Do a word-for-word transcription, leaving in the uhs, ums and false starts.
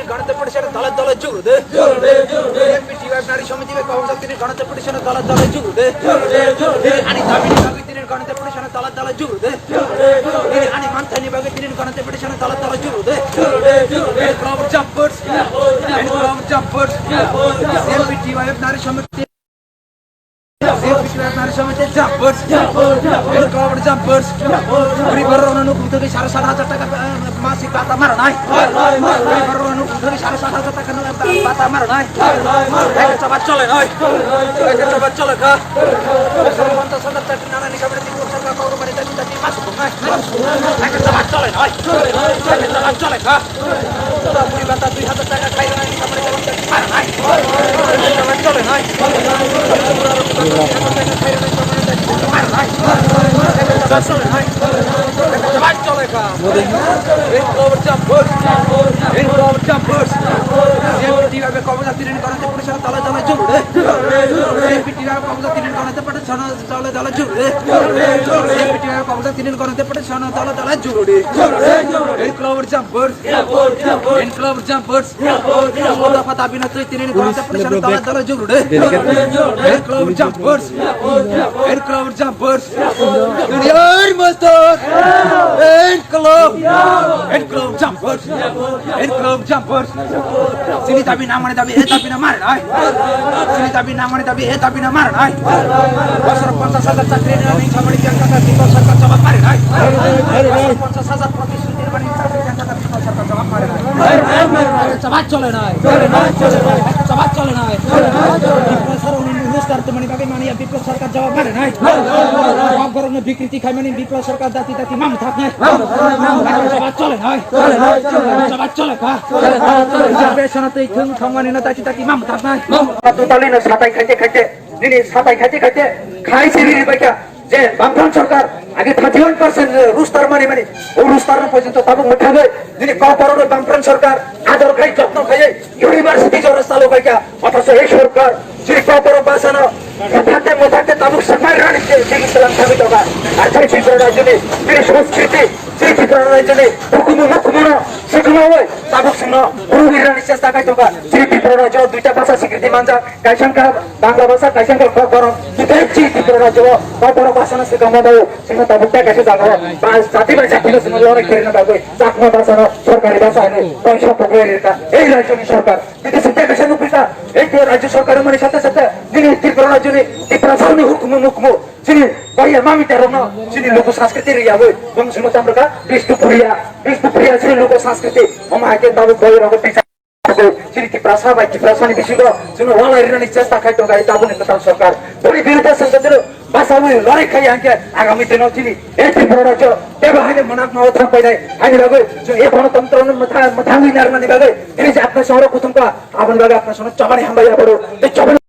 tini ganate pati sana dala dala juru de. Juru de, juru de. M P T Y F nari samiti be kawang sa tini ganate pati sana dala dala juru de. Juru de, juru de. Ani dabi ni dabi tini ganate pati sana dala dala juru de. Juru de, juru de. Ani manthani bagi tini ganate pati sana dala dala juru de. Juru de, juru de. Flower jumpers. Flower jumpers. M P T Y F nari samiti. Nari samiti jumpers. Jumpers, jumpers. Flower jumpers. Gurib borok no nuk thagi sare sat hajar taka, eh, masik bata maranai. Gurib borok no nuk thagi sare sat hajar taka bata maranai. Ekhe chaba chole noi. Ekhe chaba chole kha. Bosor ponchas hajar chakri nana ni kamre di bosor ka koro mari tadi tadi masuk bungai. Ekhe chaba chole noi. Ekhe chaba chole kha. Tabui bata dui hajar taka khairani kamari kamari maranai. Chole nai. Maranai. Chole nai. Chole kha. Ring cover jump, boss. Ring cover jump, boss. Safety abe kamu jati rin kono te puri sana tala tala jump de. Safety abe kamu jati rin kono te puri sana tala tala jump de. Safety abe kamu jati rin kono te puri sana tala tala jump de. Ring cover jump, boss. Enclave jumpers. Oda pata bina tui tini ni kono te puri sana dala dala juru de. Enclave jumpers. Enclave jumpers. Duniyar master. Enclave. Enclave jumpers. Enclave jumpers. Sini tabi namani tabi, eh, tabi namar, ai. Sini tabi namani tabi, eh, tabi namar, ai. Bosor ponchas hajar chakri ni samari jangka ta siko sarkar jawab mari, ai. Bosor ponchas hajar Jawab chole nai. Jawab chole nai. Bipra saroni roster tongmani bagwi mani ya Bipra sarkar jawab mare nai. Bap gorokno bikriti khaimani Bipra sarkar dati dati mam thak nai. Jawab chole nai. Jawab chole kha. Bipra saroni twi thung thongmani no dati dati mam thak nai. Tutali no satai khaite khaite, nini satai khaite khaite, khai siri ri baikha. Je Bamfront sorkar age thirty one percent roster mani mani, o roster no porjonto tabuk mwthagwi nini kokborok no Bamfront sorkar ador khai jotno khai university jora salo khai kha, othocho ei sorkar chini kokborok basano mwthakte mwthakte tabuk swkmai rani je chini selam thagwi tongkha. Ar chini Tripura rajyoni chini sanskriti, chini Tripura rajyoni hukumu hukumu no swkmawi tabuk chwngno rugwi rani chesta khai tongkha. Chini Tripura rajyo duita bhasha swikriti manjak. Kaisa wngkha Bangla bhasha, kaisa wngkha Kokborok. Kitab chi Tripura rajyo o Kokborok bhasha no swkang ma bao, chwngno tabuk tei kaisa jaga o ba jati bai jati no chwngno lorai kherina bagwi Chakma bhasha no sorkari bhasha hinwi koisa pogwi rikha ei rajyo ni sorkar. Bini sinte kaisa nukphi kha, ei rajyo sorkar wngmani sate sate nini Tripura rajyo ni Tiprasa ni hukumu mukumu chini baiya mami terok no chini luku sanskriti riyagwi bong chwngno chamrwkha Bishnupriya, Bishnupriya chini luku sanskriti omo hai khe tabuk boi rogo tisa. Chini Tiprasa bai Tiprasani bisingo chwngno walai rinani chesta khai tongo, tabukni kwtal sorkar. Boni birudhe chwng chwngno bachaui lorry khai hwnkhe agami dino chini ei Tripura rajyo teibo haino mwnakma o thang painai. Haini bagwi chwng ei gonotantrano mwthang, mwthangwi narwknani bagwi tini je apna songro kuthumkha, aboni bagwi apna songno chobani hambai aphuru. Tei chobani